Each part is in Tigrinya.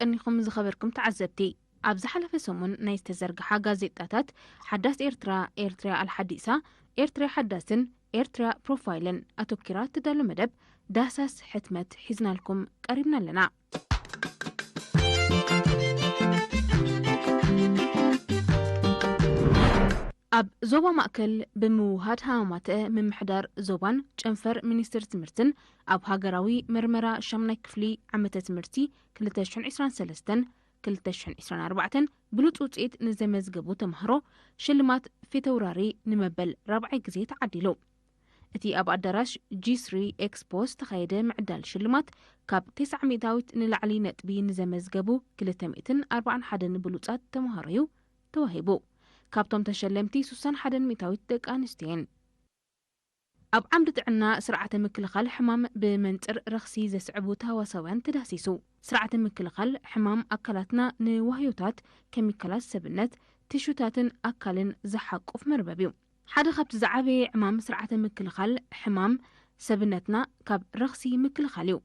ቀኒኹም ዝኸበርኩም ተዓዘብቲ። ኣብ ዝሓለፈ ሰሙን ናይ ዝተዘርግሓ ጋዜጣታት ሓዳስ ኤርትራ፣ ኤርትራ ኣልሓዲሳ፣ ኤርትራ ሓዳስን ኤርትራ ፕሮፋይልን ኣተኪራ እትዳሎ መደብ ዳህሳስ ሕትመት ሒዝናልኩም ቀሪብና ኣለና። ኣብ ዞባ ማእከል ብምውሃድ ሃማማተ ምምሕዳር ዞባን ጨንፈር ሚኒስትሪ ትምህርትን ኣብ ሃገራዊ መርመራ ሻምናይ ክፍሊ ዓመተ ትምህርቲ ክልተ ሽሕን ዕስራን ሰለስተን ክልተ ሽሕን ዕስራን ኣርባዕተን ብሉጽ ውጽኢት ንዘመዝገቡ ተምሃሮ ሽልማት ፊተውራሪ ንመበል ራብዓይ ግዜ ተዓዲሉ። እቲ ኣብ ኣዳራሽ ጂ ስሪ ኤክስፖ ዝተኻየደ ምዕዳል ሽልማት ካብ ተስዓ ሚእታዊት ንላዕሊ ነጥቢ ንዘመዝገቡ ክልተ ሚእትን ኣርባዓን ሓደን ብሉጻት ተምሃሮ እዩ ተዋሂቡ። ካብቶም ተሸለምቲ ሱሳን ሓደን ሚእታዊት ደቂ ኣንስትዮ እየን። ኣብ ዓምዲ ጥዕና ስርዓተ ምክልኻል ሕማም ብመንጽር ረኽሲ ዘስዕቡ ተህዋሳውያን ተዳህሲሱ። ስርዓተ ምክልኻል ሕማም ኣካላትና ንዋህዮታት፣ ኬሚካላት ሰብነት፣ ቲሹታትን ኣካልን ዝሓቁፍ መርበብ እዩ። ሓደ ካብቲ ዝዓበየ ዕማም ስርዓተ ምክልኻል ሕማም ሰብነትና ካብ ረኽሲ ምክልኻል እዩ።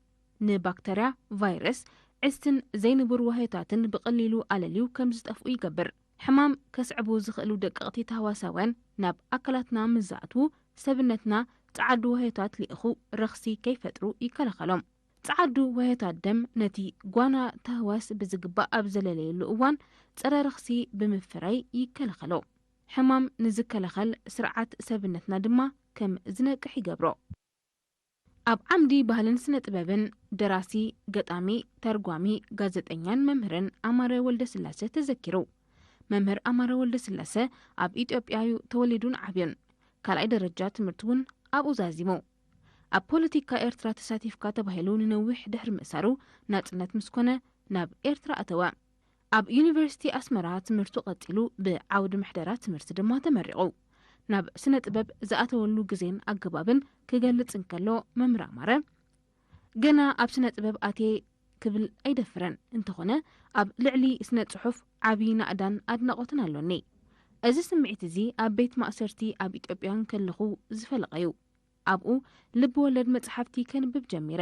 ንባክተርያ፣ ቫይረስ፣ ዕስትን ዘይንቡር ዋህዮታትን ብቐሊሉ ኣለልዩ ከም ዝጠፍኡ ይገብር። ሕማም ከስዕቡ ዝኽእሉ ደቀቕቲ ተህዋሳውያን ናብ ኣካላትና ምስ ዝኣትዉ፣ ሰብነትና ጸዓዱ ዋህዮታት ልኢኹ ረኽሲ ከይፈጥሩ ይከላኸሎም። ጸዓዱ ዋህዮታት ደም ነቲ ጓና ተህዋስ ብዝግባእ ኣብ ዘለለየሉ እዋን፣ ጸረ ረኽሲ ብምፍራይ ይከላኸሎ። ሕማም ንዝከላኸል ስርዓት ሰብነትና ድማ ከም ዝነቅሕ ይገብሮ። ኣብ ዓምዲ ባህልን ስነ ጥበብን ደራሲ፣ ገጣሚ፣ ተርጓሚ፣ ጋዜጠኛን መምህርን ኣማረ ወልደስላሰ ተዘኪሩ። መምህር ኣማረ ወልደስላሰ ኣብ ኢትዮጵያ እዩ ተወሊዱን ዓብዩን። ካልኣይ ደረጃ ትምህርቲ እውን ኣብኡ ዛዚሙ። ኣብ ፖለቲካ ኤርትራ ተሳቲፍካ ተባሂሉ ንነዊሕ ድሕሪ ምእሳሩ፣ ናጽነት ምስ ኮነ ናብ ኤርትራ ኣተወ። ኣብ ዩኒቨርሲቲ ኣስመራ ትምህርቱ ቀጺሉ፣ ብዓውዲ ምሕደራ ትምህርቲ ድማ ተመሪቑ። ናብ ስነ ጥበብ ዝኣተወሉ ግዜን ኣገባብን ክገልጽ እንከሎ፣ መምህር ኣማረ፣ ገና ኣብ ስነ ጥበብ ኣትየ ክብል ኣይደፍርን፣ እንተኾነ ኣብ ልዕሊ ስነ ጽሑፍ ዓቢ ናእዳን ኣድናቖትን ኣሎኒ። እዚ ስምዒት እዚ ኣብ ቤት ማእሰርቲ ኣብ ኢትዮጵያ እንከለኹ ዝፈለቐ እዩ። ኣብኡ ልብ ወለድ መጽሓፍቲ ከንብብ ጀሚረ።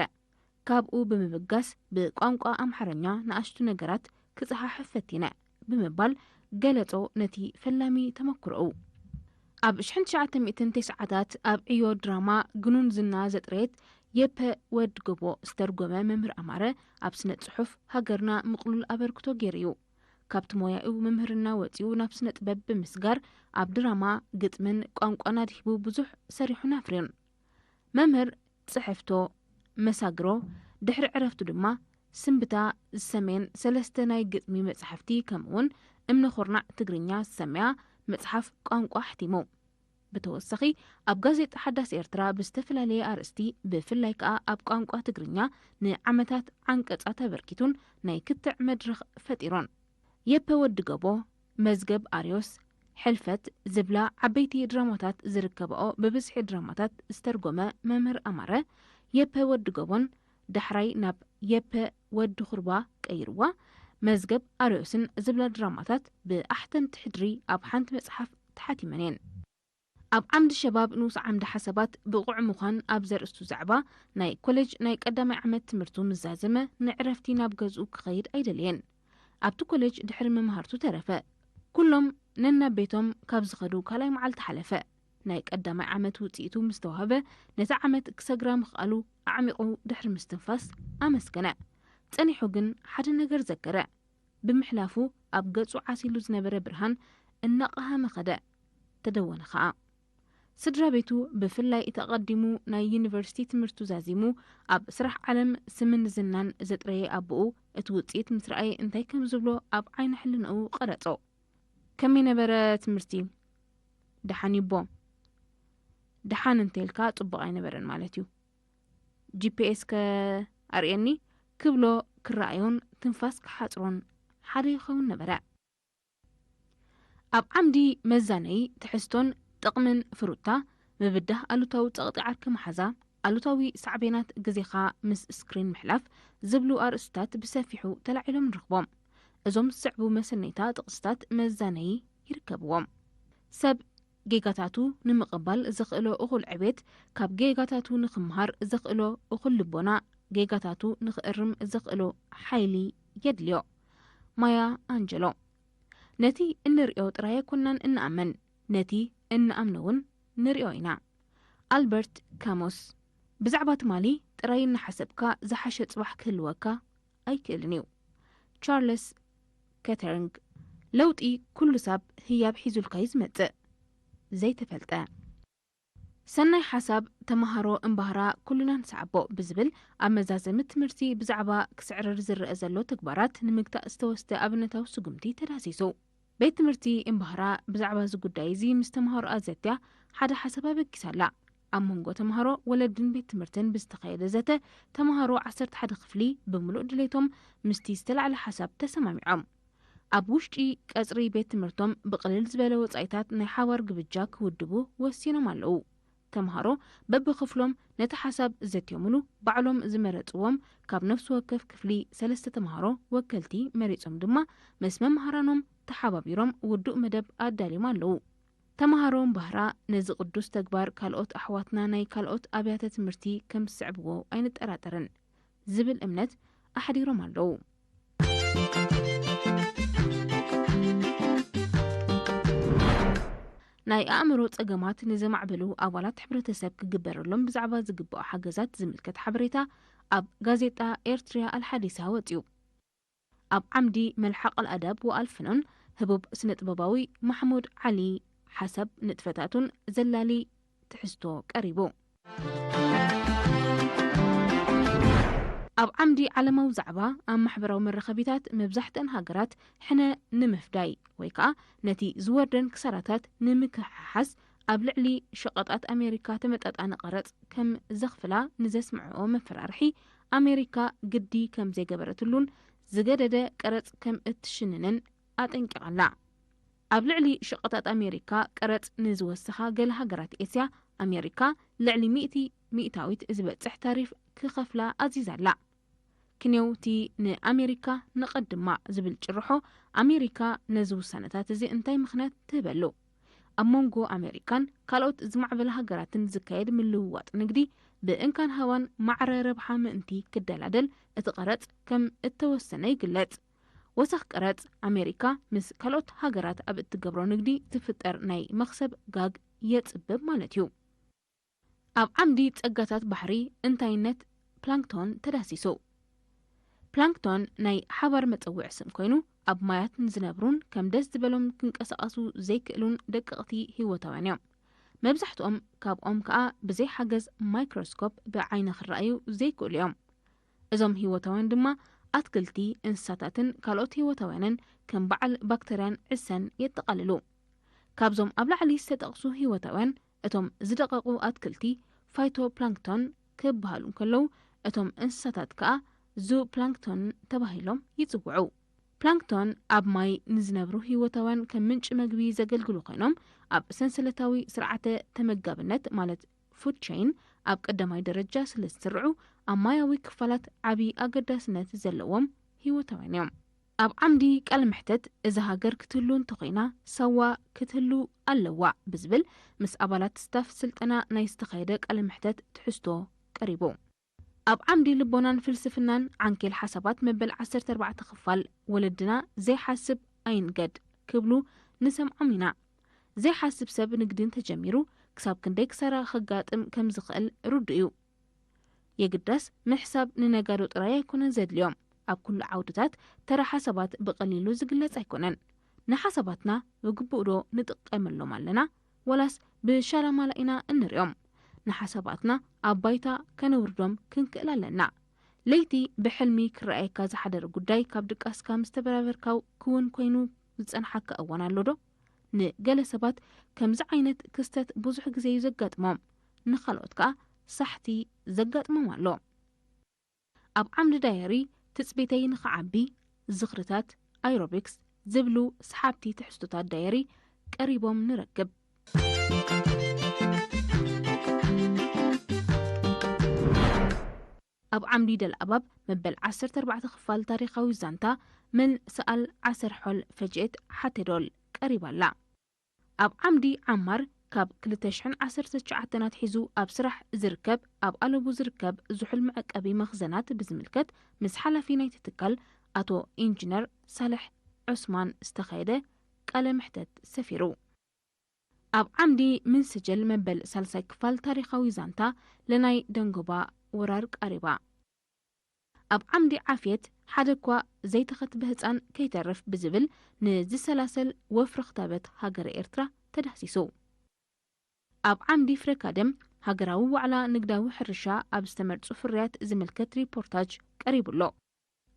ካብኡ ብምብጋስ ብቋንቋ ኣምሓርኛ ንኣሽቱ ነገራት ክጸሓሕፍ ፈቲነ ብምባል ገለጾ ነቲ ፈላሚ ተመክሮኡ። ኣብ ሽሕን ትሽዓተ ሚእትን ተስዓታት ኣብ ዕዮ ድራማ ግኑን ዝና ዘጥረየት የፐ ወድ ጎቦ ዝተርጎመ መምህር ኣማረ ኣብ ስነ ጽሑፍ ሃገርና ምቕሉል ኣበርክቶ ገይሩ እዩ። ካብቲ ሞያኡ መምህርና ወጺኡ ናብ ስነ ጥበብ ብምስጋር ኣብ ድራማ፣ ግጥምን ቋንቋን ኣድሂቡ ብዙሕ ሰሪሑን ኣፍርዩን። መምህር ጽሕፍቶ፣ መሳግሮ፣ ድሕሪ ዕረፍቱ ድማ ስንብታ ዝሰመየን ሰለስተ ናይ ግጥሚ መጻሕፍቲ ከምኡውን እምነ ኩርናዕ ትግርኛ ዝሰመያ መጽሓፍ ቋንቋ ኣሕቲሙ። ብተወሳኺ ኣብ ጋዜጣ ሓዳስ ኤርትራ ብዝተፈላለየ ኣርእስቲ ብፍላይ ከኣ ኣብ ቋንቋ ትግርኛ ንዓመታት ዓንቀጻት ኣበርኪቱን ናይ ክትዕ መድረኽ ፈጢሮን። የፐ ወዲ ገቦ፣ መዝገብ ኣርዮስ፣ ሕልፈት ዝብላ ዓበይቲ ድራማታት ዝርከብኦ ብብዝሒ ድራማታት ዝተርጎመ መምህር ኣማረ፣ የፐ ወዲ ገቦን ዳሕራይ ናብ የፐ ወዲ ኩርባ ቀይርዋ፣ መዝገብ ኣርዮስን ዝብላ ድራማታት ብኣሕተምቲ ሕድሪ ኣብ ሓንቲ መጽሓፍ ተሓቲመን እየን። ኣብ ዓምዲ ሸባብ ንኡስ ዓምዲ ሓሳባት ብቑዕ ምዃን ኣብ ዘርእስቱ ዛዕባ ናይ ኮሌጅ ናይ ቀዳማይ ዓመት ትምህርቱ ምስ ዛዘመ ንዕረፍቲ ናብ ገዝኡ ክኸይድ ኣይደለየን። ኣብቲ ኮሌጅ ድሕሪ ምምሃርቱ ተረፈ። ኩሎም ነናብ ቤቶም ካብ ዝኸዱ ካልኣይ መዓልቲ ሓለፈ። ናይ ቀዳማይ ዓመት ውጽኢቱ ምስ ተዋህበ ነቲ ዓመት ክሰግራ ምኽኣሉ ኣዕሚቑ ድሕሪ ምስትንፋስ ኣመስገነ። ጸኒሑ ግን ሓደ ነገር ዘከረ። ብምሕላፉ ኣብ ገጹ ዓሲሉ ዝነበረ ብርሃን እናቐሃመ ኸደ። ተደወነ ኸኣ። ስድራ ቤቱ ብፍላይ እቲ ኣቐዲሙ ናይ ዩኒቨርሲቲ ትምህርቱ ዛዚሙ ኣብ ስራሕ ዓለም ስምን ዝናን ዘጥረየ ኣቦኡ እቲ ውጽኢት ምስ ረኣየ እንታይ ከም ዝብሎ ኣብ ዓይኒ ሕልናኡ ቀረጾ። ከመይ ነበረ ትምህርቲ? ደሓን ይቦ። ደሓን እንተልካ ጽቡቕ ኣይነበረን ማለት እዩ። ጂ ፒ ኤስ ከ ኣርእየኒ ክብሎ ክረኣዮን ትንፋስ ክሓጽሮን ሓደ ይኸውን ነበረ። ኣብ ዓምዲ መዛነዪ ትሕዝቶን ጥቕምን ፍሩታ ምብዳህ ኣሉታዊ ጸቕጢ ዓርኪ መሓዛ፣ ኣሉታዊ ሳዕቤናት ግዜኻ ምስ ስክሪን ምሕላፍ ዝብሉ ኣርእስታት ብሰፊሑ ተላዒሎም ንረኽቦም። እዞም ዝስዕቡ መሰነይታ ጥቕስታት መዛነዪ ይርከብዎም። ሰብ ጌጋታቱ ንምቕባል ዘኽእሎ እኹል ዕቤት፣ ካብ ጌጋታቱ ንኽምሃር ዘኽእሎ እኹል ልቦና፣ ጌጋታቱ ንኽእርም ዘኽእሎ ሓይሊ የድልዮ። ማያ ኣንጀሎ። ነቲ እንርእዮ ጥራይ ኣይኮናን እንኣምን፣ ነቲ እንኣምኖ እውን ንርእዮ ኢና። ኣልበርት ካሙስ። ብዛዕባ ትማሊ ጥራይ እናሓሰብካ ዝሓሸ ጽባሕ ክህልወካ ኣይክእልን እዩ። ቻርለስ ከተርንግ። ለውጢ ኩሉ ሳብ ህያብ ሒዙልካ እዩ ዝመጽእ። ዘይተፈልጠ። ሰናይ ሓሳብ ተመሃሮ እምባህራ ኩልና ንሰዓቦ ብዝብል ኣብ መዛዘሚ ትምህርቲ ብዛዕባ ክስዕርር ዝረአ ዘሎ ተግባራት ንምግታእ ዝተወስደ ኣብነታዊ ስጉምቲ ተዳሲሱ። ቤት ትምህርቲ እምባህራ ብዛዕባ እዚ ጉዳይ እዚ ምስ ተመሃሮ ኣዘትያ ሓደ ሓሳብ ኣበጊሳ ኣላ። ኣብ መንጎ ተመሃሮ፣ ወለድን ቤት ትምህርትን ብዝተኻየደ ዘተ፣ ተመሃሮ ዓሰርተ ሓደ ክፍሊ ብምሉእ ድሌቶም ምስቲ ዝተላዕለ ሓሳብ ተሰማሚዖም። ኣብ ውሽጢ ቀጽሪ ቤት ትምህርቶም ብቕልል ዝበለ ወጻኢታት ናይ ሓባር ግብጃ ክውድቡ ወሲኖም ኣለዉ። ተምሃሮ በብኽፍሎም ነቲ ሓሳብ ዘትዮምሉ፣ ባዕሎም ዝመረጽዎም ካብ ነፍሲ ወከፍ ክፍሊ ሰለስተ ተምሃሮ ወከልቲ መሪጾም ድማ ምስ መምሃራኖም ተሓባቢሮም ውዱእ መደብ ኣዳልዮም ኣለዉ። ተምሃሮ እምባህራ ነዚ ቅዱስ ተግባር ካልኦት ኣሕዋትና ናይ ካልኦት ኣብያተ ትምህርቲ ከም ዝስዕብዎ ኣይንጠራጠርን ዝብል እምነት ኣሕዲሮም ኣለዉ። ናይ ኣእምሮ ጸገማት ንዘማዕበሉ ኣባላት ሕብረተሰብ ክግበረሎም ብዛዕባ ዝግባኦ ሓገዛት ዝምልከት ሓበሬታ ኣብ ጋዜጣ ኤርትርያ ኣልሓዲሳ ወጺኡ። ኣብ ዓምዲ መልሓቕ ኣልኣዳብ ወኣልፍኖን ህቡብ ስነ-ጥበባዊ ማሕሙድ ዓሊ ሓሳብ ንጥፈታቱን ዘላሊ ትሕዝቶ ቀሪቡ። ኣብ ዓምዲ ዓለማዊ ዛዕባ ኣብ ማሕበራዊ መራኸቢታት መብዛሕትአን ሃገራት ሕነ ንምፍዳይ ወይ ከኣ ነቲ ዝወርደን ክሳራታት ንምክሕሓስ ኣብ ልዕሊ ሸቐጣት ኣሜሪካ ተመጣጣኒ ቀረጽ ከም ዘኽፍላ ንዘስምዕኦ መፈራርሒ ኣሜሪካ ግዲ ከም ዘይገበረትሉን ዝገደደ ቀረጽ ከም እትሽንንን ኣጠንቂቓ ኣላ። ኣብ ልዕሊ ሸቐጣት ኣሜሪካ ቀረጽ ንዝወሰኻ ገለ ሃገራት ኤስያ፣ ኣሜሪካ ልዕሊ ሚእቲ ሚእታዊት ዝበጽሕ ታሪፍ ክኸፍላ ኣዚዛ ኣላ። ክንዮውቲ ንኣሜሪካ ንቐድማ ዝብል ጭርሖ ኣሜሪካ ነዚ ውሳነታት እዚ እንታይ ምኽንያት ትህበሉ? ኣብ መንጎ ኣሜሪካን ካልኦት ዝማዕበላ ሃገራትን ዝካየድ ምልውዋጥ ንግዲ ብእንካን ሃባን ማዕረ ረብሓ ምእንቲ ክደላደል እቲ ቀረጽ ከም እተወሰነ ይግለጽ። ወሰኽ ቀረጽ ኣሜሪካ ምስ ካልኦት ሃገራት ኣብ እትገብሮ ንግዲ ዝፍጠር ናይ መኽሰብ ጋግ የጽብብ ማለት እዩ። ኣብ ዓምዲ ጸጋታት ባሕሪ እንታይነት ፕላንክቶን ተዳሲሱ። ፕላንክቶን ናይ ሓባር መጸውዒ ስም ኮይኑ፣ ኣብ ማያት ንዝነብሩን ከም ደስ ዝበሎም ክንቀሳቐሱ ዘይክእሉን ደቀቕቲ ህይወታውያን እዮም። መብዛሕትኦም ካብኦም ከኣ ብዘይ ሓገዝ ማይክሮስኮፕ ብዓይኒ ክረኣዩ ዘይክእሉ እዮም። እዞም ህይወታውያን ድማ ኣትክልቲ፣ እንስሳታትን ካልኦት ህይወታውያንን ከም በዓል ባክተርያን ዕሰን የጠቓልሉ። ካብዞም ኣብ ላዕሊ ዝተጠቕሱ ህይወታውያን፣ እቶም ዝደቐቑ ኣትክልቲ ፋይቶፕላንክቶን ክበሃሉ እንከለዉ፣ እቶም እንስሳታት ከኣ ዙፕላንክቶን ተባሂሎም ይጽውዑ። ፕላንክቶን ኣብ ማይ ንዝነብሩ ህይወታውያን ከም ምንጪ መግቢ ዘገልግሉ ኮይኖም፣ ኣብ ሰንሰለታዊ ስርዓተ ተመጋብነት ማለት ፉድ ቸይን ኣብ ቀዳማይ ደረጃ ስለ ዝስርዑ፣ ኣብ ማያዊ ክፋላት ዓቢ ኣገዳስነት ዘለዎም ህይወታውያን እዮም። ኣብ ዓምዲ ቃለ መሕተት፣ እዛ ሃገር ክትህሉ እንተኾይና ሳዋ ክትህሉ ኣለዋ ብዝብል ምስ ኣባላት ስታፍ ስልጠና ናይ ዝተኻየደ ቃለ መሕተት ትሕዝቶ ቀሪቡ። ኣብ ዓምዲ ልቦናን ፍልስፍናን ዓንኬል ሓሳባት መበል ዓሰርተ ኣርባዕተ ክፋል ወለድና ዘይሓስብ ኣይንገድ ክብሉ ንሰምዖም ኢና። ዘይሓስብ ሰብ ንግዲ እንተጀሚሩ ክሳብ ክንደይ ክሳራ ከጋጥም ከም ዝኽእል ርዱእ እዩ። የግዳስ ምሕሳብ ንነጋዶ ጥራይ ኣይኮነን ዘድልዮም። ኣብ ኩሉ ዓውድታት ተራ ሓሳባት ብቐሊሉ ዝግለጽ ኣይኮነን። ንሓሳባትና ብግቡእ ዶ ንጥቀመሎም ኣለና? ወላስ ብሻላማላ ኢና እንሪኦም? ንሓሳባትና ኣብ ባይታ ከነውርዶም ክንክእል ኣለና። ለይቲ ብሕልሚ ክረኣየካ ዝሓደረ ጉዳይ ካብ ድቃስካ ምስ ተበራበርካው ክውን ኮይኑ ዝጸንሓካ እዋን ኣሎ ዶ? ንገለ ሰባት ከምዚ ዓይነት ክስተት ብዙሕ ግዜ እዩ ዘጋጥሞም፣ ንኻልኦት ከኣ ሳሕቲ ዘጋጥሞም ኣሎ። ኣብ ዓምዲ ዳየሪ ትጽቢተይ ንኽዓቢ፣ ዝኽርታት፣ ኣይሮቢክስ ዝብሉ ሰሓብቲ ትሕዝቶታት ዳየሪ ቀሪቦም ንረክብ። ኣብ ዓምዲ ደልኣባብ መበል ዓሰርተ ኣርባዕተ ክፋል ታሪኻዊ ዛንታ መን ሰኣል ዓሰር ሖል ፈጅኤት ሓቴዶል ቀሪባ ኣላ። ኣብ ዓምዲ ዓማር ካብ ክልተ ሽሕን ዓሰርተ ትሽዓተን ኣትሒዙ ኣብ ስራሕ ዝርከብ ኣብ ኣለቡ ዝርከብ ዝሑል መዕቀቢ መኽዘናት ብዝምልከት ምስ ሓላፊ ናይቲ ትካል ኣቶ ኢንጂነር ሳልሕ ዑስማን ዝተኻየደ ቃለ መሕተት ሰፊሩ። ኣብ ዓምዲ ምን ስጅል መበል ሳልሳይ ክፋል ታሪኻዊ ዛንታ ለናይ ደንጎባ ወራር ቀሪባ። ኣብ ዓምዲ ዓፍየት ሓደ እኳ ዘይተኸትበ ህጻን ከይተርፍ ብዝብል ንዝሰላሰል ወፍሪ ክታበት ሃገረ ኤርትራ ተዳህሲሱ። ኣብ ዓምዲ ፍረካደም ሃገራዊ ዋዕላ ንግዳዊ ሕርሻ ኣብ ዝተመርጹ ፍርያት ዝምልከት ሪፖርታጅ ቀሪቡ ኣሎ።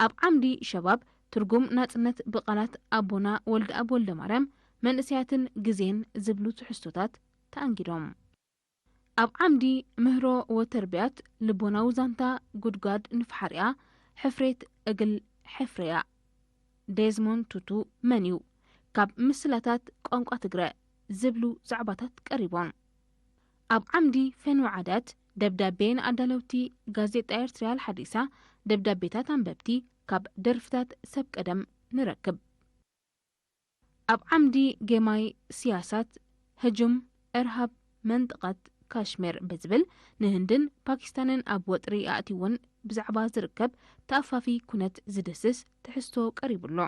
ኣብ ዓምዲ ሸባብ ትርጉም ናጽነት ብቓላት ኣቦና ወልደኣብ ወልደማርያም፣ መንእሰያትን ግዜን ዝብሉ ትሕዝቶታት ተኣንጊዶም። ኣብ ዓምዲ ምህሮ ወተርብያት ልቦናዊ ዛንታ ጉድጓድ ንፍሓርያ፣ ሕፍሬት እግል ሕፍርያ፣ ዴዝሞንድ ቱቱ መን እዩ? ካብ ምስላታት ቋንቋ ትግረ ዝብሉ ዛዕባታት ቀሪቦም። ኣብ ዓምዲ ፈንዊ ዓዳት ደብዳቤ ንኣዳለውቲ ጋዜጣ ኤርትርያ ኣልሓዲሳ፣ ደብዳቤታት ኣንበብቲ ካብ ደርፍታት ሰብ ቀደም ንረክብ። ኣብ ዓምዲ ጌማይ ስያሳት ህጁም እርሃብ መንጥቐት ካሽሜር ብዝብል ንህንድን ፓኪስታንን ኣብ ወጥሪ ኣእትይወን ብዛዕባ ዝርከብ ተኣፋፊ ኩነት ዝድህስስ ትሕዝቶ ቀሪቡ ኣሎ።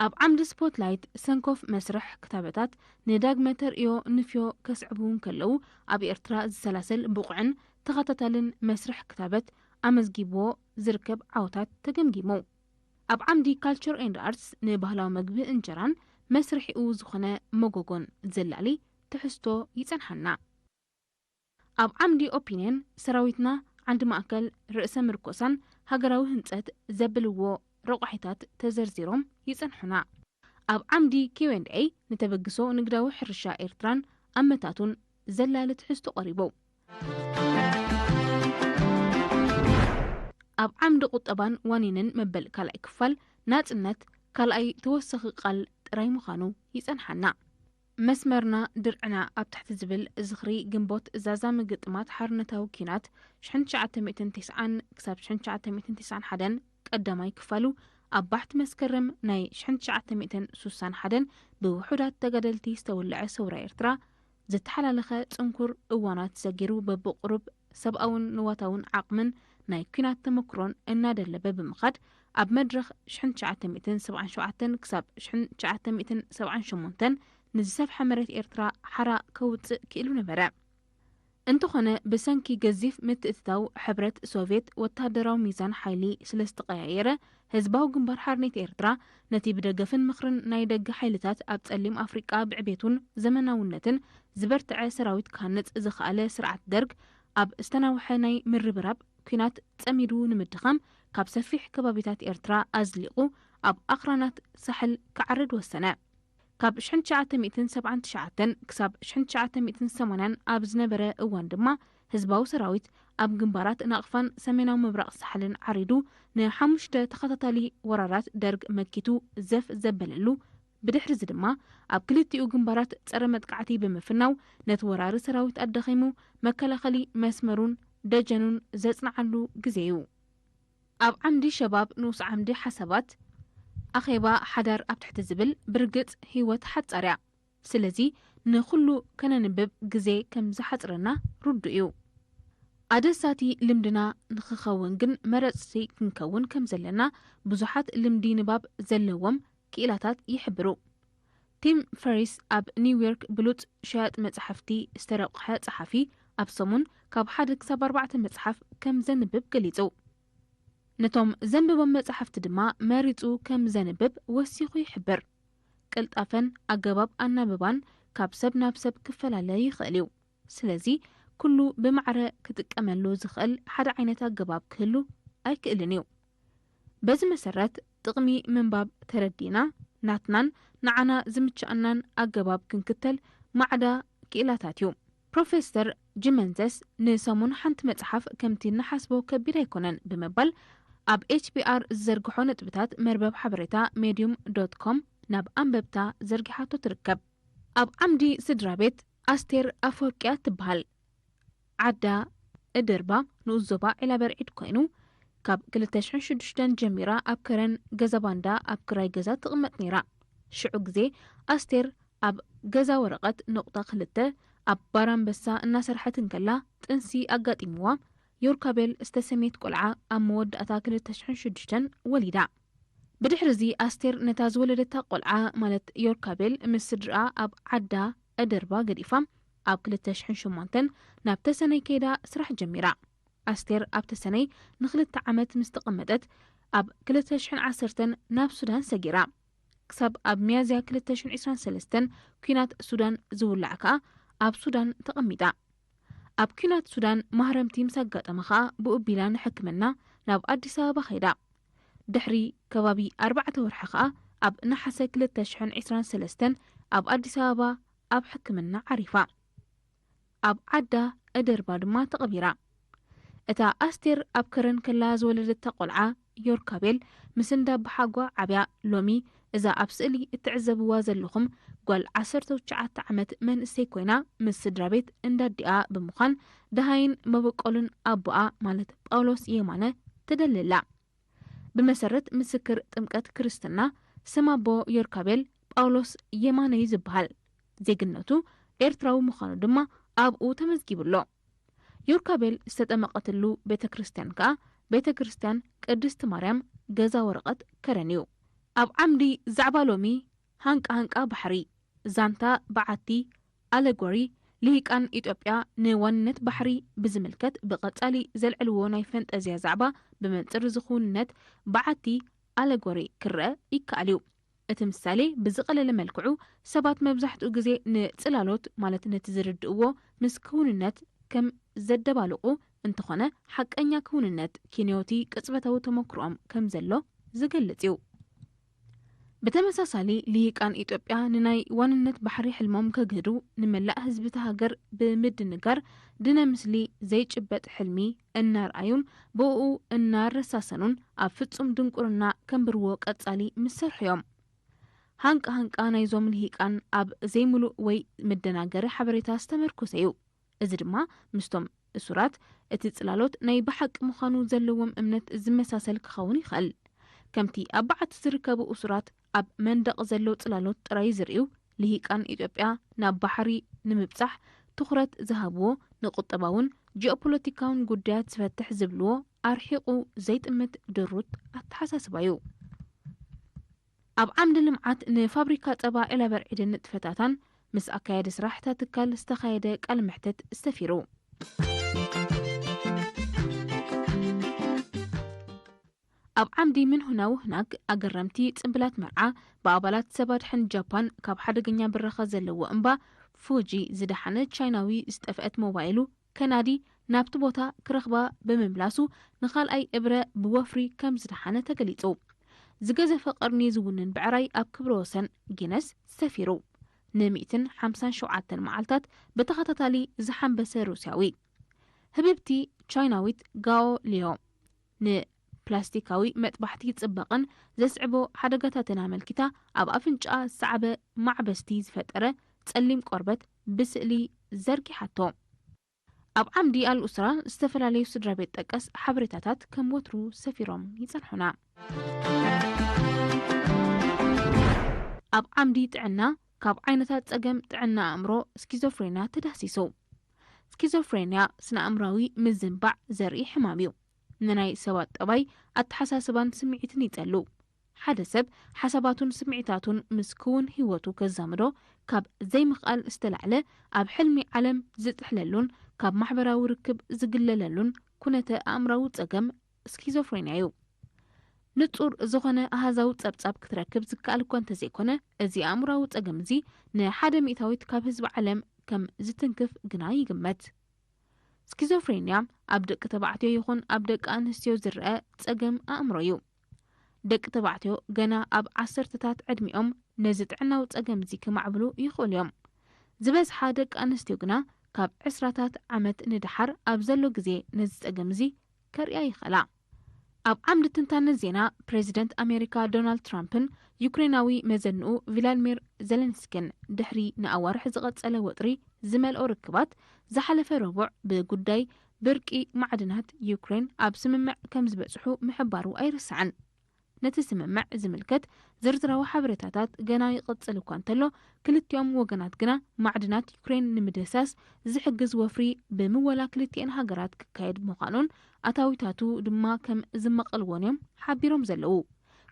ኣብ ዓምዲ ስፖትላይት ሰንኮፍ መስርሕ ክታበታት ንዳግመ ተርእዮ ንፍዮ ከስዕቡ እንከለዉ፣ ኣብ ኤርትራ ዝሰላሰል ብቑዕን ተኸታታልን መስርሕ ክታበት ኣመዝጊብዎ ዝርከብ ዓወታት ተገምጊሙ። ኣብ ዓምዲ ካልቸር ኤንድ ኣርትስ ንባህላዊ መግቢ እንጀራን መስርሒኡ ዝኾነ መጎጎን ዘላሊ ትሕዝቶ ይጸንሓና። ኣብ ዓምዲ ኦፒንየን ሰራዊትና ዓንዲ ማእከል ርእሰ ምርኮሳን ሃገራዊ ህንጸት ዘብልዎ ረቋሒታት ተዘርዚሮም ይጸንሑና። ኣብ ዓምዲ ኪው ኤንድ ኤይ ንተበግሶ ንግዳዊ ሕርሻ ኤርትራን ኣመታቱን ዘላሊ ትሕዝቶ ቀሪቡ። ኣብ ዓምዲ ቁጠባን ዋኒንን መበል ካልኣይ ክፋል ናጽነት ካልኣይ ተወሳኺ ቃል ጥራይ ምዃኑ ይጸንሓና። መስመርና ድርዕና ኣብ ትሕቲ ዝብል ዝኽሪ ግንቦት ዛዛሚ ግጥማት ሓርነታዊ ኲናት ሽሕን ትሽዓተ ሚእትን ተስዓን ክሳብ ሽሕን ትሽዓተ ሚእትን ተስዓን ሓደን ቀዳማይ ክፋሉ ኣብ ባሕቲ መስከረም ናይ ሽሕን ትሽዓተ ሚእትን ሱሳን ሓደን ብውሑዳት ተጋደልቲ ዝተወልዐ ሰውራ ኤርትራ ዝተሓላለኸ ጽንኩር እዋናት ሰጊሩ በብቁሩብ ሰብኣውን ንዋታውን ዓቕምን ናይ ኲናት ተመክሮን እናደለበ ብምኻድ ኣብ መድረኽ ሽሕን ትሽዓተ ሚእትን ሰብዓን ሸውዓተን ክሳብ ሽሕን ትሽዓተ ሚእትን ሰብዓን ሸሞንተን ንዝሰፍሐ መሬት ኤርትራ ሓራ ከውጽእ ክኢሉ ነበረ። እንተኾነ ብሰንኪ ገዚፍ ምትእትታው ሕብረት ሶቭየት ወተሃደራዊ ሚዛን ሓይሊ ስለ ዝተቐያየረ ህዝባዊ ግንባር ሓርነት ኤርትራ ነቲ ብደገፍን ምኽርን ናይ ደገ ሓይልታት ኣብ ጸሊም ኣፍሪቃ ብዕቤቱን ዘመናውነትን ዝበርትዐ ሰራዊት ክሃንጽ ዝኸኣለ ስርዓት ደርግ ኣብ ዝተናውሐ ናይ ምርብራብ ኲናት ጸሚዱ ንምድኻም ካብ ሰፊሕ ከባቢታት ኤርትራ ኣዝሊቑ ኣብ ኣኽራናት ሳሕል ክዓርድ ወሰነ። ካብ ሽሕን ትሽዓተ ሚእትን ሰብዓን ትሽዓተን ክሳብ ሽሕን ትሽዓተ ሚእትን ሰማንያን ኣብ ዝነበረ እዋን ድማ ህዝባዊ ሰራዊት ኣብ ግንባራት ናቕፋን ሰሜናዊ ምብራቕ ሳሕልን ዓሪዱ ንሓሙሽተ ተኸታታሊ ወራራት ደርግ መኪቱ ዘፍ ዘበለሉ፣ ብድሕሪዚ ድማ ኣብ ክልቲኡ ግንባራት ጸረ መጥቃዕቲ ብምፍናው ነቲ ወራሪ ሰራዊት ኣዳኺሙ መከላኸሊ መስመሩን ደጀኑን ዘጽንዓሉ ግዜ እዩ። ኣብ ዓምዲ ሸባብ ንኡስ ዓምዲ ሓሳባት ኣኼባ ሓዳር ኣብ ትሕቲ ዝብል ብርግጽ ህይወት ሓጻር እያ። ስለዚ ንኹሉ ከነንብብ ግዜ ከም ዝሓጽረና ርዱእ እዩ። ኣደሳቲ ልምድና ንኽኸውን ግን መረጽቲ ክንከውን ከም ዘለና ብዙሓት ልምዲ ንባብ ዘለዎም ክኢላታት ይሕብሩ። ቲም ፈሪስ ኣብ ኒውዮርክ ብሉጽ ሸያጥ መጻሕፍቲ ዝተረቑሐ ጸሓፊ ኣብ ሰሙን ካብ ሓደ ክሳብ ኣርባዕተ መጽሓፍ ከም ዘንብብ ገሊጹ። ነቶም ዘንብቦም መጻሕፍቲ ድማ መሪጹ ከም ዘንብብ ወሲኹ ይሕብር። ቅልጣፈን ኣገባብ ኣናብባን ካብ ሰብ ናብ ሰብ ክፈላለ ይኽእል እዩ። ስለዚ ኩሉ ብማዕረ ክጥቀመሉ ዝኽእል ሓደ ዓይነት ኣገባብ ክህሉ ኣይክእልን እዩ። በዚ መሰረት ጥቕሚ ምንባብ ተረዲእና ናትናን ንዓና ዝምችኣናን ኣገባብ ክንክተል ማዕዳ ክኢላታት እዩ። ፕሮፌሰር ጅመንዘስ ንሰሙን ሓንቲ መጽሓፍ ከምቲ እንሓስቦ ከቢድ ኣይኮነን ብምባል ኣብ ኤች ቢ ኣር ዝዘርግሖ ነጥብታት መርበብ ሓበሬታ ሜድዩም ዶት ኮም ናብ ኣንበብታ ዘርጊሓቶ ትርከብ። ኣብ ዓምዲ ስድራ ቤት ኣስቴር ኣፈወርቅያ ትበሃል። ዓዳ እደርባ ንኡስ ዞባ ዒላበርዒድ ኮይኑ ካብ ክልተ ሽሕን ሽዱሽተን ጀሚራ ኣብ ከረን ገዛ ባንዳ ኣብ ክራይ ገዛ ትቕመጥ ነይራ። ሽዑ ግዜ ኣስቴር ኣብ ገዛ ወረቐት ነቑጣ ክልተ ኣብ ባራምበሳ እናሰርሐት እንከላ ጥንሲ ኣጋጢምዋ። ዮርካቤል ዝተሰምየት ቆልዓ ኣብ መወዳእታ ክልተ ሽሕን ሽዱሽተን ወሊዳ። ብድሕሪ እዚ ኣስቴር ነታ ዝወለደታ ቆልዓ ማለት ዮርካቤል ምስ ስድርኣ ኣብ ዓዳ ኣደርባ ገዲፋ ኣብ ክልተ ሽሕን ሸሞንተን ናብ ተሰነይ ከይዳ ስራሕ ጀሚራ። ኣስቴር ኣብ ተሰነይ ንክልተ ዓመት ምስ ተቐመጠት ኣብ ክልተ ሽሕን ዓሰርተን ናብ ሱዳን ሰጊራ። ክሳብ ኣብ ሚያዝያ ክልተ ሽሕን ዕስራን ሰለስተን ኲናት ሱዳን ዝውላዕ ከኣ ኣብ ሱዳን ተቐሚጣ። ኣብ ኲናት ሱዳን ማህረምቲ ምስ ኣጋጠማ ከኣ ብኡ ኣቢላ ንሕክምና ናብ ኣዲስ ኣበባ ከይዳ። ድሕሪ ከባቢ ኣርባዕተ ወርሒ ከኣ ኣብ ነሓሰ ክልተ ሽሕን ዕስራን ሰለስተን ኣብ ኣዲስ ኣበባ ኣብ ሕክምና ዓሪፋ። ኣብ ዓዳ ኣደርባ ድማ ተቐቢራ። እታ ኣስቴር ኣብ ከረን ከላ ዝወለደታ ቆልዓ ዮርካቤል ምስ እንዳ ኣቦሓጓ ዓብያ ሎሚ እዛ ኣብ ስእሊ እትዕዘብዋ ዘለኹም ጓል ዓሰርተ ትሽዓተ ዓመት መንእሰይ ኮይና ምስ ስድራ ቤት እንዳ ኣዲኣ ብምዃን ደሃይን መበቆልን ኣቦኣ ማለት ጳውሎስ የማነ ትደሊ ኣላ። ብመሰረት ምስክር ጥምቀት ክርስትና ስም ኣቦ ዮርካቤል ጳውሎስ የማነ እዩ ዝበሃል። ዜግነቱ ኤርትራዊ ምዃኑ ድማ ኣብኡ ተመዝጊቡ ኣሎ። ዮርካቤል ዝተጠመቐትሉ ቤተ ክርስቲያን ከኣ ቤተ ክርስቲያን ቅድስቲ ማርያም ገዛ ወረቐት ከረን እዩ። ኣብ ዓምዲ ዛዕባ ሎሚ ሃንቃ ሃንቃ ባሕሪ፣ ዛንታ በዓቲ፣ ኣለጎሪ፣ ልሂቃን ኢትዮጵያ ንዋንነት ባሕሪ ብዝምልከት ብቐጻሊ ዘልዕልዎ ናይ ፈንጠዝያ ዛዕባ ብመንጽር እዚ ክውንነት በዓቲ ኣለጎሪ ክረአ ይከኣል እዩ። እቲ ምሳሌ ብዝቐለለ መልክዑ ሰባት መብዛሕትኡ ግዜ ንጽላሎት ማለት ነቲ ዝርድእዎ ምስ ክውንነት ከም ዘደባልቑ እንተኾነ ሓቀኛ ክውንነት ኪንዮቲ ቅጽበታዊ ተመክሮኦም ከም ዘሎ ዝገልጽ እዩ። ብተመሳሳሊ ልሂቃን ኢትዮጵያ ንናይ ዋንነት ባሕሪ ሕልሞም ከግህዱ ንመላእ ህዝቢ እታ ሃገር ብምድንጋር ድነ ምስሊ ዘይጭበጥ ሕልሚ እናርኣዩን ብኡ እናረሳሰኑን ኣብ ፍጹም ድንቁርና ከንብርዎ ቀጻሊ ምስ ሰርሑ እዮም። ሃንቃ ሃንቃ ናይዞም ልሂቃን ኣብ ዘይምሉእ ወይ መደናገሪ ሓበሬታ ዝተመርኮሰ እዩ። እዚ ድማ ምስቶም እሱራት እቲ ጽላሎት ናይ ብሓቂ ምዃኑ ዘለዎም እምነት ዝመሳሰል ክኸውን ይኽእል። ከምቲ ኣብ በዓቲ ዝርከቡ እሱራት ኣብ መንደቕ ዘሎ ጽላሎት ጥራይ ዝርእዩ ልሂቃን ኢትዮጵያ ናብ ባሕሪ ንምብጻሕ ትኹረት ዝሃብዎ ንቁጠባውን ጂኦፖለቲካውን ጉዳያት ዝፈትሕ ዝብልዎ ኣርሒቑ ዘይጥምት ድሩት ኣተሓሳስባ እዩ። ኣብ ዓምዲ ልምዓት ንፋብሪካ ጸባ ዒላበርዒድን ንጥፈታታን ምስ ኣካያዲ ስራሕ እታ ትካል ዝተኻየደ ቃለ መሕትት ሰፊሩ። ኣብ ዓምዲ ምንሁና ውህናግ ኣገረምቲ ጽምብላት መርዓ ብኣባላት ሰብ ኣድሕን ጃፓን ካብ ሓደገኛ ብራኸ ዘለዎ እምባ ፉጂ ዝደሓነ ቻይናዊ ዝጠፍአት ሞባይሉ ከናዲ ናብቲ ቦታ ክረኽባ ብምምላሱ ንኻልኣይ እብረ ብወፍሪ ከም ዝደሓነ ተገሊጹ። ዝገዘፈ ቀርኒ ዝውንን ብዕራይ ኣብ ክብረ ወሰን ጊነስ ሰፊሩ። ን ሚእትን ሓምሳን ሸውዓተን መዓልታት ብተኸታታሊ ዝሓንበሰ ሩስያዊ ህብብቲ ቻይናዊት ጋኦ ሊዮ ንፕላስቲካዊ መጥባሕቲ ጽባቐን ዘስዕቦ ሓደጋታትን ኣመልኪታ ኣብ ኣፍንጫኣ ዝሰዓበ ማዕበስቲ ዝፈጠረ ጸሊም ቆርበት ብስእሊ ዘርጊሓቶ። ኣብ ዓምዲ ኣልኡስራ ዝተፈላለዩ ስድራ ቤት ጠቀስ ሓበሬታታት ከም ወትሩ ሰፊሮም ይጸንሑና። ኣብ ዓምዲ ጥዕና ካብ ዓይነታት ጸገም ጥዕና ኣእምሮ ስኪዞፍሬንያ ተዳህሲሱ። ስኪዞፍሬንያ ስነ ኣእምራዊ ምዝንባዕ ዘርኢ ሕማም እዩ። ንናይ ሰባት ጠባይ፣ ኣተሓሳስባን ስምዒትን ይጸሉ። ሓደ ሰብ ሓሳባቱን ስምዒታቱን ምስ ክውን ህይወቱ ከዛምዶ ካብ ዘይምኽኣል ዝተላዕለ ኣብ ሕልሚ ዓለም ዝጥሕለሉን ካብ ማሕበራዊ ርክብ ዝግለለሉን ኩነተ ኣእምራዊ ጸገም ስኪዞፍሬንያ እዩ። ንጹር ዝኾነ ኣሃዛዊ ጸብጻብ ክትረክብ ዝከኣል እኳ እንተዘይኮነ፣ እዚ ኣእምራዊ ጸገም እዚ ንሓደ ሚእታዊት ካብ ህዝቢ ዓለም ከም ዝትንክፍ ግና ይግመት። ስኪዞፍሬንያ ኣብ ደቂ ተባዕትዮ ይኹን ኣብ ደቂ ኣንስትዮ ዝረኣ ጸገም ኣእምሮ እዩ። ደቂ ተባዕትዮ ገና ኣብ ዓሰርተታት ዕድሚኦም ነዚ ጥዕናዊ ጸገም እዚ ክማዕብሉ ይኽእሉ እዮም። ዝበዝሓ ደቂ ኣንስትዮ ግና ካብ ዕስራታት ዓመት ንደሓር ኣብ ዘሎ ግዜ ነዚ ጸገም እዚ ከርእያ ይኽእላ። ኣብ ዓምዲ ትንታነ ዜና፣ ፕሬዚደንት ኣሜሪካ ዶናልድ ትራምፕን ዩክሬናዊ መዘንኡ ቪላድሚር ዜሌንስኪን ድሕሪ ንኣዋርሕ ዝቐጸለ ወጥሪ ዝመልኦ ርክባት፣ ዝሓለፈ ረቡዕ ብጉዳይ ብርቂ ማዕድናት ዩክሬን ኣብ ስምምዕ ከም ዝበጽሑ ምሕባሩ ኣይርሳዕን። ነቲ ስምምዕ ዝምልከት ዝርዝራዊ ሓበሬታታት ገና ይቕጽል እኳ እንተሎ፣ ክልቲኦም ወገናት ግና ማዕድናት ዩክሬን ንምድህሳስ ዝሕግዝ ወፍሪ ብምወላ ክልቲኤን ሃገራት ክካየድ ምዃኑን ኣታዊታቱ ድማ ከም ዝመቐልዎን እዮም ሓቢሮም ዘለዉ።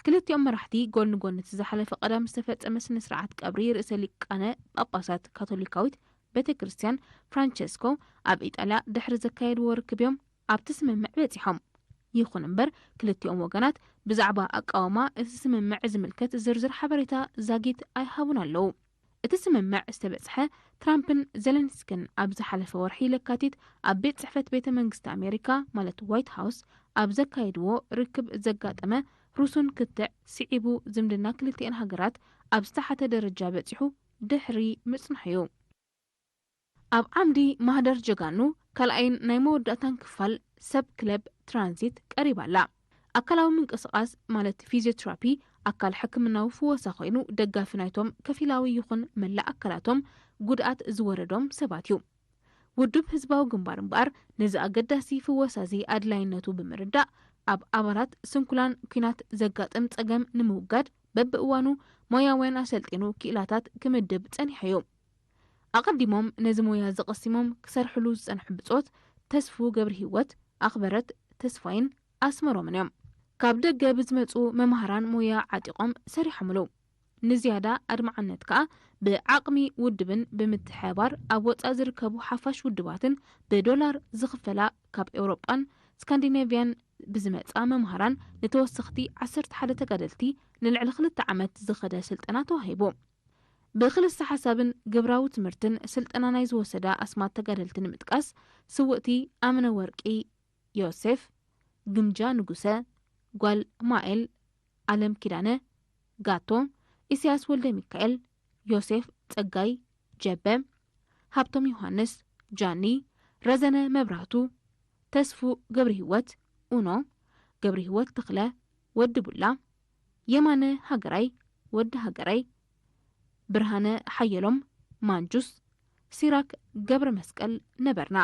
ክልቲኦም መራሕቲ ጎን ንጎን እቲ ዝሓለፈ ቀዳም ዝተፈጸመ ስነ ስርዓት ቀብሪ ርእሰ ሊቃነ ጳጳሳት ካቶሊካዊት ቤተ ክርስቲያን ፍራንቸስኮ ኣብ ኢጣልያ ድሕሪ ዘካየድዎ ርክብ እዮም ኣብቲ ስምምዕ በጺሖም። ይኹን እምበር ክልቲኦም ወገናት ብዛዕባ ኣቃውማ እቲ ስምምዕ ዝምልከት ዝርዝር ሓበሬታ ዛጊት ኣይሃቡን ኣለዉ። እቲ ስምምዕ ዝተበጽሐ ትራምፕን ዜለንስክን ኣብ ዝሓለፈ ወርሒ ለካቲት ኣብ ቤት ጽሕፈት ቤተ መንግስቲ ኣሜሪካ ማለት ዋይት ሃውስ ኣብ ዘካየድዎ ርክብ ዘጋጠመ ሩሱን ክትዕ ስዒቡ ዝምድና ክልቲኤን ሃገራት ኣብ ዝተሓተ ደረጃ በጺሑ ድሕሪ ምጽንሑ እዩ። ኣብ ዓምዲ ማህደር ጀጋኑ ካልኣይን ናይ መወዳእታን ክፋል ሰብ ክለብ ትራንዚት ቀሪባ ኣላ። ኣካላዊ ምንቅስቓስ ማለት ፊዚዮትራፒ ኣካል ሕክምናዊ ፍወሳ ኮይኑ ደጋፊ ናይቶም ከፊላዊ ይኹን መላእ ኣካላቶም ጉድኣት ዝወረዶም ሰባት እዩ። ውድብ ህዝባዊ ግንባር እምበኣር ነዚ ኣገዳሲ ፍወሳ እዚ ኣድላይነቱ ብምርዳእ ኣብ ኣባላት ስንኩላን ኲናት ዘጋጥም ጸገም ንምውጋድ በብእዋኑ ሞያውያን ኣሰልጢኑ ክኢላታት ክምድብ ጸኒሑ እዩ። ኣቐዲሞም ነዚ ሞያ እዚ ቀሲሞም ክሰርሕሉ ዝጸንሑ ብጾት ተስፉ ገብረ ህይወት፣ ኣኽበረት ተስፋይን ኣስመሮምን እዮም። ካብ ደገ ብዝመጹ መምሃራን ሞያ ዓጢቖም ሰሪሖምሉ። ንዝያዳ ኣድማዕነት ከኣ ብዓቕሚ ውድብን ብምትሕባር ኣብ ወጻኢ ዝርከቡ ሓፋሽ ውድባትን ብዶላር ዝኽፈላ ካብ ኤውሮጳን ስካንዲኔቭያን ብዝመጻ መምሃራን ንተወሰኽቲ ዓሰርተ ሓደ ተጋደልቲ ንልዕሊ ክልተ ዓመት ዝኸደ ስልጠና ተዋሂቡ። ብክልሰ ሓሳብን ግብራዊ ትምህርትን ስልጠና ናይ ዝወሰዳ ኣስማት ተጋደልቲ ንምጥቃስ ስውእቲ ኣምነ ወርቂ ዮሴፍ፣ ግምጃ ንጉሰ፣ ጓል ማኤል፣ ኣለም ኪዳነ፣ ጋቶ፣ ኢሳያስ ወልደ ሚካኤል፣ ዮሴፍ ጸጋይ፣ ጀበ፣ ሃብቶም ዮሃንስ፣ ጃኒ፣ ረዘነ መብራህቱ፣ ተስፉ ገብረ ህይወት፣ ኡኖ፣ ገብረ ህይወት ተኽለ፣ ወዲ ቡላ፣ የማነ ሃገራይ፣ ወዲ ሃገራይ፣ ብርሃነ ሓየሎም፣ ማንጁስ፣ ሲራክ ገብረ መስቀል ነበርና።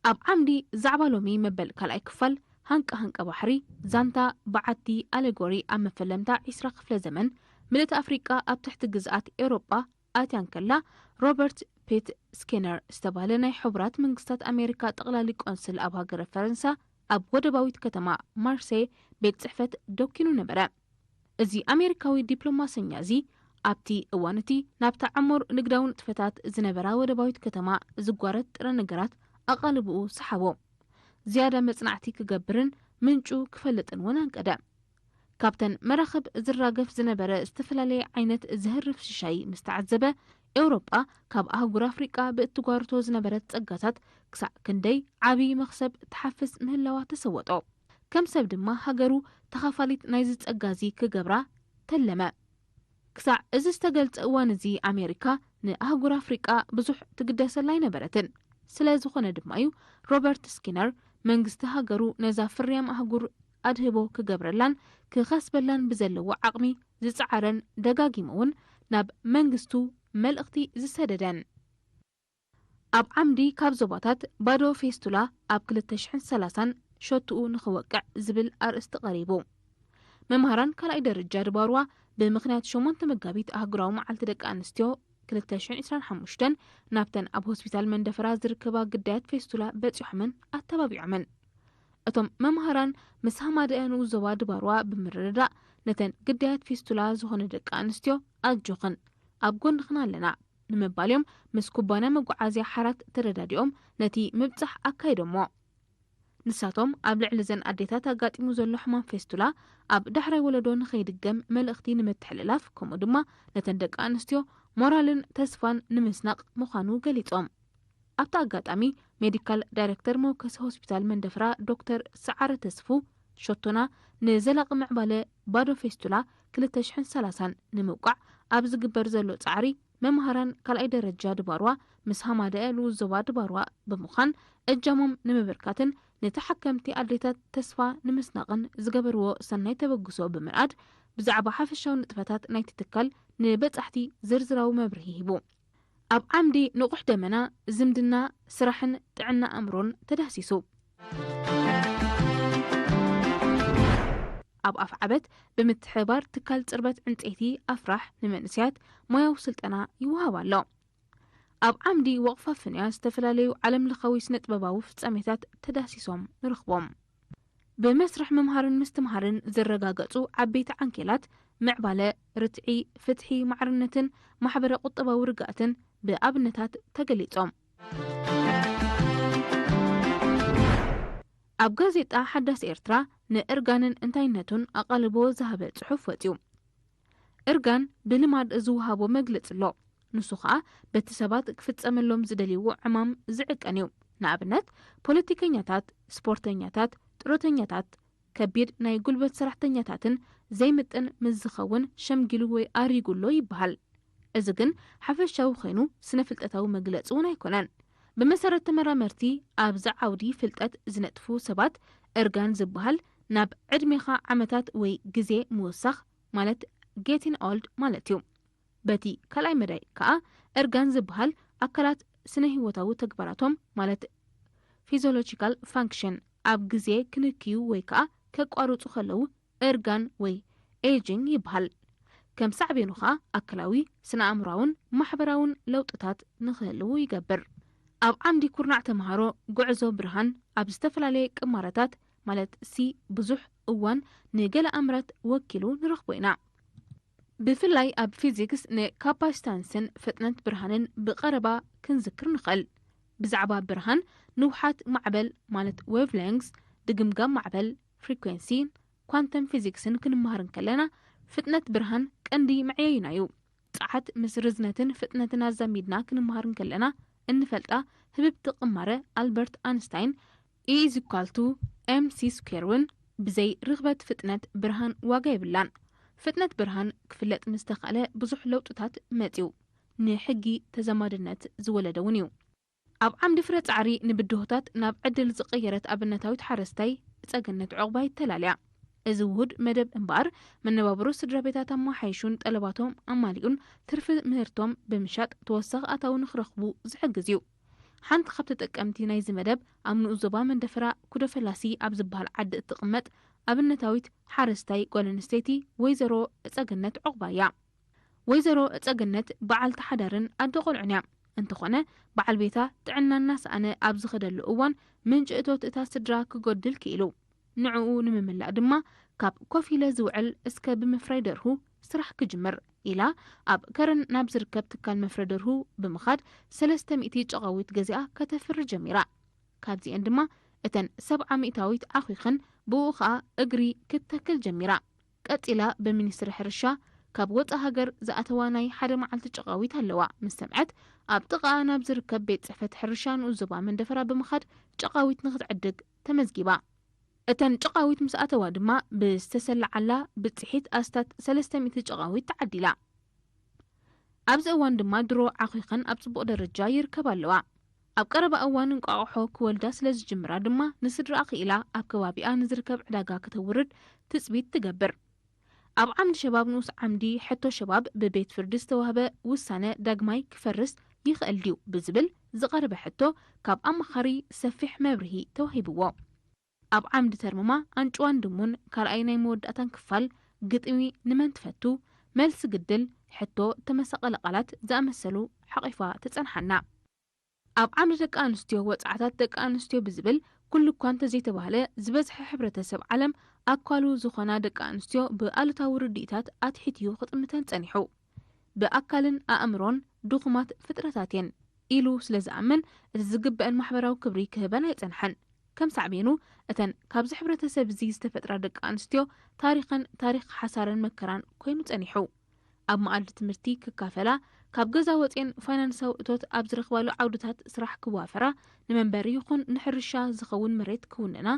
ኣብ ዓምዲ ዛዕባ ሎሚ መበል ካልኣይ ክፋል ሃንቀ ሃንቀ ባሕሪ ዛንታ በዓቲ ኣለጎሪ ኣብ መፈለምታ ዒስራ ክፍለ ዘመን ምልእቲ ኣፍሪቃ ኣብ ትሕቲ ግዝኣት ኤውሮጳ ኣትያ እንከላ ሮበርት ፔት ስኪነር ዝተባህለ ናይ ሕቡራት መንግስታት ኣሜሪካ ጠቕላሊ ቆንስል ኣብ ሃገረ ፈረንሳ ኣብ ወደባዊት ከተማ ማርሴይ ቤት ጽሕፈት ደኪኑ ነበረ። እዚ ኣሜሪካዊ ዲፕሎማሰኛ እዚ ኣብቲ እዋን እቲ ናብታ ዕሙር ንግዳዊ ንጥፈታት ዝነበራ ወደባዊት ከተማ ዝጓረት ጥረ ነገራት ኣቓልብኡ ሰሓቦ። ዝያዳ መጽናዕቲ ክገብርን ምንጩ ክፈልጥን እውን ኣንቀደ። ካብተን መራኽብ ዝራገፍ ዝነበረ ዝተፈላለየ ዓይነት ዘህርፍ ሽሻይ ምስ ተዓዘበ፣ ኤውሮጳ ካብ ኣህጉር ኣፍሪቃ ብእትጓርቶ ዝነበረት ጸጋታት ክሳዕ ክንደይ ዓቢ መኽሰብ ትሓፍስ ምህላዋ ተሰወጦ። ከም ሰብ ድማ ሃገሩ ተኻፋሊት ናይዚ ጸጋ እዚ ክገብራ ተለመ። ክሳዕ እዚ ዝተገልጸ እዋን እዚ ኣሜሪካ ንኣህጉር ኣፍሪቃ ብዙሕ ትግደሰላ ኣይነበረትን። ስለ ዝኾነ ድማ እዩ ሮበርት ስኪነር መንግስቲ ሃገሩ ነዛ ፍርያም ኣህጉር ኣድህቦ ክገብረላን ክኸስበላን ብዘለዎ ዓቕሚ ዝጸዓረን ደጋጊሙ እውን ናብ መንግስቱ መልእኽቲ ዝሰደደን። ኣብ ዓምዲ ካብ ዞባታት ባዶ ፌስቱላ ኣብ ክልተ ሽሕን ሰላሳን ሸቱኡ ንኽወቅዕ ዝብል ኣርእስቲ ቀሪቡ። መምሃራን ካልኣይ ደረጃ ድባርዋ ብምኽንያት ሸሞንተ መጋቢት ኣህጉራዊ መዓልቲ ደቂ ኣንስትዮ ክልተ ሽሕን ዕስራን ሓሙሽተን ናብተን ኣብ ሆስፒታል መንደፈራ ዝርከባ ግዳያት ፌስቱላ በጺሖምን ኣተባቢዖምን። እቶም መምሃራን ምስ ሃማደአ ንኡስ ዞባ ድባርዋ ብምርድዳእ ነተን ግዳያት ፌስቱላ ዝኾነ ደቂ ኣንስትዮ ኣጆኽን ኣብ ጎንኽን ኣለና ንምባል እዮም ምስ ኩባንያ መጓዓዝያ ሓራት ተረዳዲኦም ነቲ ምብጻሕ ኣካይዶሞ። ንሳቶም ኣብ ልዕሊ እዘን ኣዴታት ኣጋጢሙ ዘሎ ሕማም ፌስቱላ ኣብ ዳሕራይ ወለዶ ንኸይድገም መልእኽቲ ንምትሕልላፍ ከምኡ ድማ ነተን ደቂ ኣንስትዮ ሞራልን ተስፋን ንምስናቕ ምዃኑ ገሊጾም። ኣብቲ ኣጋጣሚ ሜዲካል ዳይሬክተር መወከሲ ሆስፒታል መንደፍራ ዶክተር ሰዓረ ተስፉ ሸቶና ንዘላቂ ምዕባለ ባዶ ፌስቱላ ክልተ ሽሕን ሰላሳን ንምውቃዕ ኣብ ዝግበር ዘሎ ጻዕሪ መምሃራን ካልኣይ ደረጃ ድባርዋ ምስ ሃማደአ ንኡስ ዞባ ድባርዋ ብምዃን እጃሞም ንምብርካትን ንተሓከምቲ ኣዴታት ተስፋ ንምስናቕን ዝገበርዎ ሰናይ ተበግሶ ብምርኣድ ብዛዕባ ሓፈሻዊ ንጥፈታት ናይቲ ትካል ንበጻሕቲ ዝርዝራዊ መብርሂ ሂቡ። ኣብ ዓምዲ ንቑሕ ደመና ዝምድና ስራሕን ጥዕና ኣእምሮን ተዳህሲሱ። ኣብ ኣፍዓበት ብምትሕብባር ትካል ጽርበት ዕንጸይቲ ኣፍራሕ ንመንእሰያት ሞያዊ ስልጠና ይወሃብ ኣሎ። ኣብ ዓምዲ ወቕፋ ፍንያ ዝተፈላለዩ ዓለምለኻዊ ስነ-ጥበባዊ ፍጻሜታት ተዳሲሶም ንረኽቦም። ብመስርሕ ምምሃርን ምስትምሃርን ዝረጋገጹ ዓበይቲ ዓንኬላት ምዕባለ፣ ርትዒ፣ ፍትሒ፣ ማዕርነትን ማሕበረ ቁጠባዊ ርግኣትን ብኣብነታት ተገሊጾም። ኣብ ጋዜጣ ሓዳስ ኤርትራ ንእርጋንን እንታይነቱን ኣቓልቦ ዝሃበ ጽሑፍ ወጺኡ። እርጋን ብልማድ ዝወሃቦ መግለጺ ኣሎ። ንሱ ኸኣ በቲ ሰባት ክፍጸመሎም ዝደልይዎ ዕማም ዝዕቀን እዩ። ንኣብነት፣ ፖለቲከኛታት፣ ስፖርተኛታት፣ ጥሮተኛታት፣ ከቢድ ናይ ጉልበት ሰራሕተኛታትን ዘይምጥን ምስ ዝኸውን ሸምጊሉ ወይ ኣሪጉ ኣሎ ይበሃል። እዚ ግን ሓፈሻዊ ኮይኑ ስነ-ፍልጠታዊ መግለጺ እውን ኣይኮነን። ብመሰረት ተመራመርቲ፣ ኣብዚ ዓውዲ ፍልጠት ዝነጥፉ ሰባት እርጋን ዝበሃል ናብ ዕድሜኻ ዓመታት ወይ ግዜ ምውሳኽ ማለት getting old ማለት እዩ። በቲ ካልኣይ መዳይ ከኣ እርጋን ዝበሃል ኣካላት ስነ-ህይወታዊ ተግባራቶም ማለት physiological function ኣብ ግዜ ክንክዩ ወይ ከኣ ከቋርጹ ከለዉ እርጋን ወይ aging ይበሃል። ከም ሳዕቤኑ ከኣ ኣካላዊ፣ ስነ-ኣእምሮኣውን ማሕበራውን ለውጥታት ንኽህልዉ ይገብር። ኣብ ዓምዲ ኩርናዕ ተምሃሮ ጉዕዞ ብርሃን ኣብ ዝተፈላለየ ቅማረታት ማለት ሲ ብዙሕ እዋን ንገለ ኣምራት ወኪሉ ንረኽቦ ኢና። ብፍላይ ኣብ ፊዚክስ ንካፓሲታንስን ፍጥነት ብርሃንን ብቐረባ ክንዝክር ንኽእል። ብዛዕባ ብርሃን ንውሓት ማዕበል ማለት wavelengths፣ ድግምጋም ማዕበል ፍሪኩዌንሲን ኳንተም ፊዚክስን ክንመሃር እንከለና ፍጥነት ብርሃን ቀንዲ መዕየይና እዩ። ጸዓት ምስ ርዝነትን ፍጥነትን ኣዛሚድና ክንመሃር እንከለና እንፈልጣ ህብብቲ ቅማረ ኣልበርት ኣንስታይን E is equal to mc square እውን ብዘይ ርኽበት ፍጥነት ብርሃን ዋጋ የብላን። ፍጥነት ብርሃን ክፍለጥ ምስ ተኻእለ ብዙሕ ለውጥታት መጺኡ። ንሕጊ ተዛማድነት ዝወለደ እውን እዩ። ኣብ ዓምዲ ፍረ ጻዕሪ ንብድሆታት ናብ ዕድል ዝቐየረት ኣብነታዊት ሓረስታይ እጸገነት ዑቕባይ ተላልያ። እዚ ውሁድ መደብ እምበኣር መነባብሮ ስድራ ቤታት ኣመሓይሹን ጠለባቶም ኣማሊኡን ትርፊ ምህርቶም ብምሻጥ ተወሳኺ ኣታዊ ንኽረኽቡ ዝሕግዝ እዩ። ሓንቲ ካብ ተጠቀምቲ ናይዚ መደብ ኣብ ንኡስ ዞባ መንደፈራ ኩዶ ፈላሲ ኣብ ዝበሃል ዓዲ እትቕመጥ ኣብነታዊት ሓረስታይ ጓል ኣንስተይቲ ወይዘሮ እጸገነት ዑቕባይ እያ። ወይዘሮ እጸገነት በዓልቲ ሓዳርን ኣደ ቆልዑን እያ። እንተኾነ በዓል ቤታ ጥዕና እናሰኣነ ኣብ ዝኸደሉ እዋን ምንጪ እቶት እታ ስድራ ክጎድል ክኢሉ። ንዕኡ ንምምላእ ድማ ካብ ኮፍ ኢለ ዝውዕል እስከ ብምፍራይ ደርሁ ስራሕ ክጅምር ኢላ ኣብ ከረን ናብ ዝርከብ ትካል መፍረ ደርሁ ብምኻድ ሰለስተ ሚእቲ ጨቓዊት ገዚኣ ከተፍሪ ጀሚራ። ካብዚኤን ድማ እተን ሰብዓ ሚእታዊት ዓኺኽን ብኡ ኸኣ እግሪ ክትተክል ጀሚራ። ቀጺላ ብሚኒስትሪ ሕርሻ ካብ ወጻኢ ሃገር ዝኣተዋ ናይ ሓደ መዓልቲ ጨቓዊት ኣለዋ ምስ ሰምዐት ኣብ ጥቓኣ ናብ ዝርከብ ቤት ጽሕፈት ሕርሻ ንኡስ ዞባ መንደፈራ ብምኻድ ጨቓዊት ንኽትዕድግ ተመዝጊባ። እተን ጨቓዊት ምስ ኣተዋ ድማ ብዝተሰለዓላ ብጽሒት ኣስታት ሰለስተ ሚእቲ ጨቓዊት ተዓዲላ። ኣብዚ እዋን ድማ ድሮ ዓኺኸን ኣብ ጽቡቕ ደረጃ ይርከባ ኣለዋ። ኣብ ቀረባ እዋን እንቋቑሖ ክወልዳ ስለ ዝጅምራ ድማ ንስድራኣ ክኢላ ኣብ ከባቢኣ ንዝርከብ ዕዳጋ ከተውርድ ትጽቢት ትገብር። ኣብ ዓምዲ ሸባብ ንኡስ ዓምዲ ሕቶ ሸባብ ብቤት ፍርዲ ዝተዋህበ ውሳነ ዳግማይ ክፈርስ ይኽእል ድዩ ብዝብል ዝቐረበ ሕቶ ካብ ኣማኻሪ ሰፊሕ መብርሂ ተዋሂብዎ። ኣብ ዓምዲ ተርምማ ኣንጭዋን ድሙን ካልኣይ ናይ መወዳእታን ክፋል ግጥሚ ንመን ትፈቱ? መልሲ ግድል፣ ሕቶ፣ ተመሳቐለ ቃላት ዝኣመሰሉ ሓቒፋ ትጸንሓና። ኣብ ዓምዲ ደቂ ኣንስትዮ ወጽዓታት ደቂ ኣንስትዮ ብዝብል ኩሉ እኳ እንተዘይተባህለ ዝበዝሐ ሕብረተሰብ ዓለም ኣካሉ ዝኾና ደቂ ኣንስትዮ ብኣሉታዊ ርድኢታት ኣትሒት እዩ ክጥምተን ጸኒሑ። ብኣካልን ኣእምሮን ድኹማት ፍጥረታት እየን ኢሉ ስለ ዝኣምን እቲ ዝግበአን ማሕበራዊ ክብሪ ክህበን ኣይጸንሐን። ከም ሳዕቤኑ እተን ካብዚ ሕብረተሰብ እዚ ዝተፈጥራ ደቂ ኣንስትዮ ታሪኸን ታሪኽ ሓሳረን መከራን ኮይኑ ጸኒሑ። ኣብ መኣዲ ትምህርቲ ክካፈላ፣ ካብ ገዛ ወፅኤን ፋይናንሳዊ እቶት ኣብ ዝረኽባሉ ዓውድታት ስራሕ ክዋፈራ፣ ንመንበሪ ይኹን ንሕርሻ ዝኸውን መሬት ክውንና፣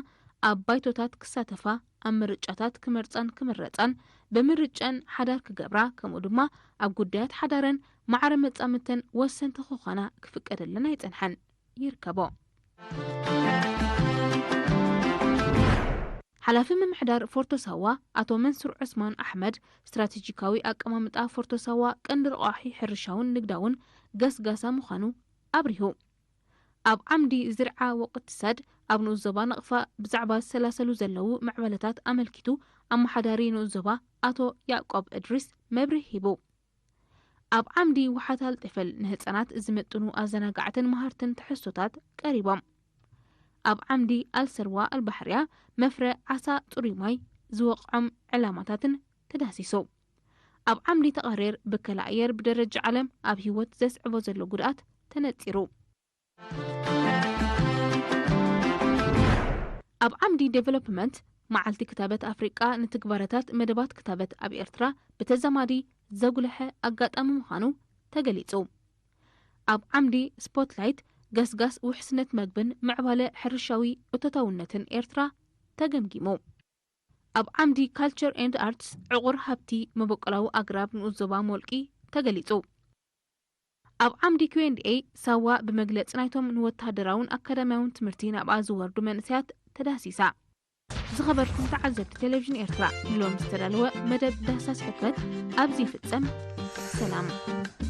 ኣብ ባይቶታት ክሳተፋ፣ ኣብ ምርጫታት ክመርፃን ክምረፃን፣ ብምርጨን ሓዳር ክገብራ፣ ከምኡ ድማ ኣብ ጉዳያት ሓዳረን ማዕረ መፃምድተን ወሰንቲ ክኾና ክፍቀደለን ኣይፀንሐን። ይርከቦ። ሓላፊ ምምሕዳር ፎርቶ ሳዋ ኣቶ መንሱር ዑስማን ኣሕመድ፣ ስትራቴጂካዊ ኣቀማምጣ ፎርቶ ሳዋ ቀንዲ ረቋሒ ሕርሻውን ንግዳውን ገስጋሳ ምዃኑ ኣብሪሁ። ኣብ ዓምዲ ዝርዓ ወቅትሳድ ኣብ ንኡስ ዞባ ነቕፋ ብዛዕባ ዝሰላሰሉ ዘለዉ ምዕባለታት ኣመልኪቱ ኣመሓዳሪ ንኡስ ዞባ ኣቶ ያዕቆብ እድሪስ መብርሂ ሂቡ። ኣብ ዓምዲ ውሓት ኣልጥፈል ንህጻናት ዝምጥኑ ኣዘናጋዕትን መሃርትን ትሕዝቶታት ቀሪቦም። ኣብ ዓምዲ ኣልሰርዋ ኣልባሕርያ መፍረ ዓሳ ጽሩይ ማይ ዝወቕዖም ዕላማታትን ተዳሲሱ። ኣብ ዓምዲ ተቐሬር ብከላ ኣየር ብደረጃ ዓለም ኣብ ህይወት ዘስዕቦ ዘሎ ጉድኣት ተነጺሩ። ኣብ ዓምዲ ዴቨሎፕመንት መዓልቲ ክታበት ኣፍሪቃ ንትግባረታት መደባት ክታበት ኣብ ኤርትራ ብተዛማዲ ዘጉልሐ ኣጋጣሚ ምዃኑ ተገሊጹ። ኣብ ዓምዲ ስፖትላይት ገስጋስ ውሕስነት መግብን ምዕባለ ሕርሻዊ እቶታውነትን ኤርትራ ተገምጊሙ። ኣብ ዓምዲ ካልቸር ኤንድ ኣርትስ ዕቑር ሃብቲ መበቆላዊ ኣግራብ ንኡስ ዞባ ሞልቂ ተገሊጹ። ኣብ ዓምዲ ኪው ኤንድ ኤ ሳዋ ብመግለጺ ናይቶም ንወተሃደራውን ኣካዳሚያውን ትምህርቲ ናብኣ ዝወርዱ መንእሰያት ተዳሲሳ። ዝኸበርኩም ተዓዘብቲ ቴሌቪዥን ኤርትራ፣ ንሎም ዝተዳለወ መደብ ዳህሳስ ሕክመት ኣብዚ ይፍጸም። ሰላም።